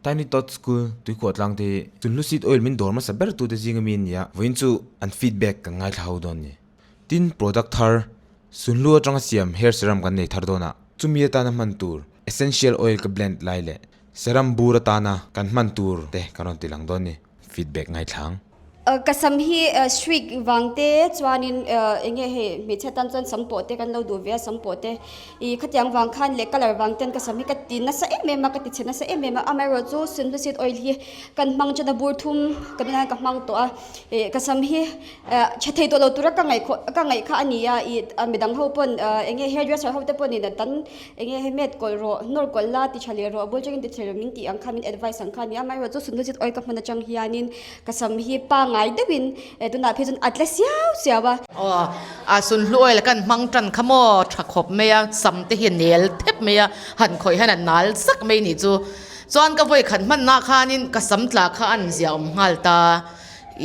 Tiny Tot School tuikhuah tlang te hi Sunhlu Seed Oil min dawr hmasa ber tute zinga mi an ni a, vawiin chu an feedback kan ngaithla ho dawn ni. Tin, product thar Sunhlu atanga siam hair serum kan nei thar dawn a, chumi atana hman tur essential oil ka blend lai leh serum bur atana kan hman tur te kan rawn ti lang dawn ni. Feedback ngaithlang. Ka sam hi streak vang te chuanin eng nge hei hmeichhia tan chuan sam pawh te kan lo duh ve a sam pawh te ih khatiang vang khan leh colour vang ten ka sam hi ka ti nasa em em a ka ti chhe nasa em em a amaherawh chu sunhlu seed oil hi kan hmang than a bur thum ka nen ka hmang tawh a ih ka sam hi tha thei tawh lo tura ka ngaih ka ngaih kha a ni a ih midang ho pawn eng nge hairdresser ho te pawhin a tan Eng nge hei met kawlh rawh, nawr kawlh la, ti tha leh rawh, bul changin ti tha leh min tih ang kha, min advice ang kha a ni a. Amaherawhchu sunhlu zet oil ka hman atang hianin ka sam hi pangngai deuhin eh tunah phei chuan a tle siau siau a. Aw, a sunhlu oil kan hmang tan kha maw tha khawp mai a, sam te hi a nel thep mai a, han khawih hian a nal zak mai ni chu. Chuan ka vawi khat hmanna khanin ka sam tla kha a an ziah awm nghal ta,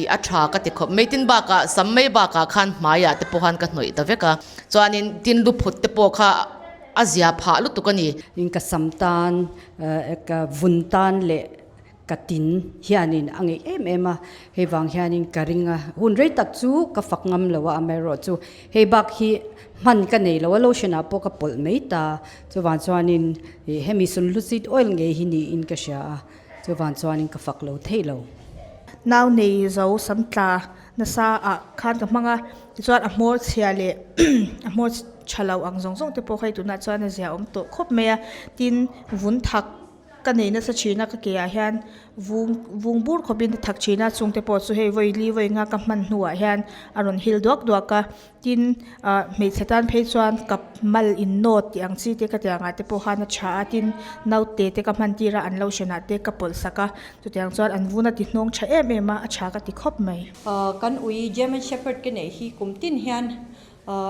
ih a tha ka ti khawp mai. Tin bakah sam mai bakah khan hmaiah te pawh khan ka hnawih ta vek a. Chuanin tin lu phut te pawh kha a zia phah lutuk a ni. In ka sam tan, ka vun tan leh ka tin hianin a ngeih em em a, hei vang hianin ka ring a, hun rei tak chu ka fak ngam lo a, amaherawh chu hei bak hi hman ka nei lo a, lotion ah pawh ka pawlh mai ta, chuvang chuanin hemi sunhlu seed oil ngei hi niin ka hria a, chuvang chuanin ka fak lo thei lo. Nau nei zo sam tla Nasa ah khan ka hmang a, tichuan a hmawr chhia leh a hmawr tha lo ang zawng zawng te pawh kha hei tunah chuan a zia awm tawh khawp mai a, tin vun thak ka nei nasa thin a ka ke ah hian vung vung bur khawp in a thak thin a chung te pawh chu hei vawi li vawi nga ka hman hnuah hian a rawn hil duak duak a, tin ah hmeichhe tan phei chuan kap mal in nawt tih ang chi te ka tih angah te pawh khan a tha a tin naute te ka hman tir a an lo hrenah te ka pawlh sak a. Chutiang chuan an vun a ti hnawng tha em em a, a tha ka ti khawp mai. Kan ui German Shepherd ka neih hi kum tin hian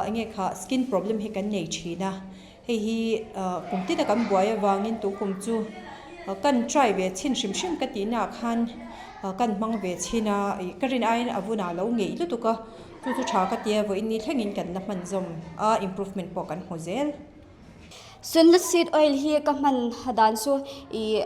enge kha skin problem hi kan nei thin a, hei hi kum tina kan buai avangin tu kum chu kan try ve chhin hrim hrim ka tihna ah khan kan hmang ve chhin a, ka rin aiin a vunah a lo ngeih lutuk a, chu chu tha ka tia vawiin ni thlengin kan la hman zawm a, improvement pawh kan hmu zel. Sunhlu seed oil hi ka hman dan chu ih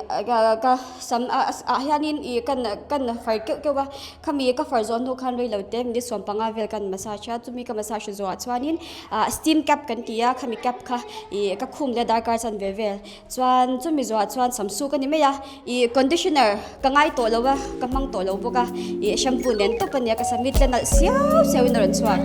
ka sam ah hianin ih kan kan far keuh keuh a khami ka far zawh hnu khan reilo te minute 15 vel kan massage a chumi ka massage zawh ah chuanin ah steam cap kan ti a khami cap kha ih ka khum leh darkar chan ve vel chuan chumi zawh ah chuan sam suk a ni mai a ih conditioner ka ngai tawh lo a ka hmang tawh lo bawk a ih shampoo nen tawp a nia ka sam hi tle nalh siau siau in a rawn chhuak.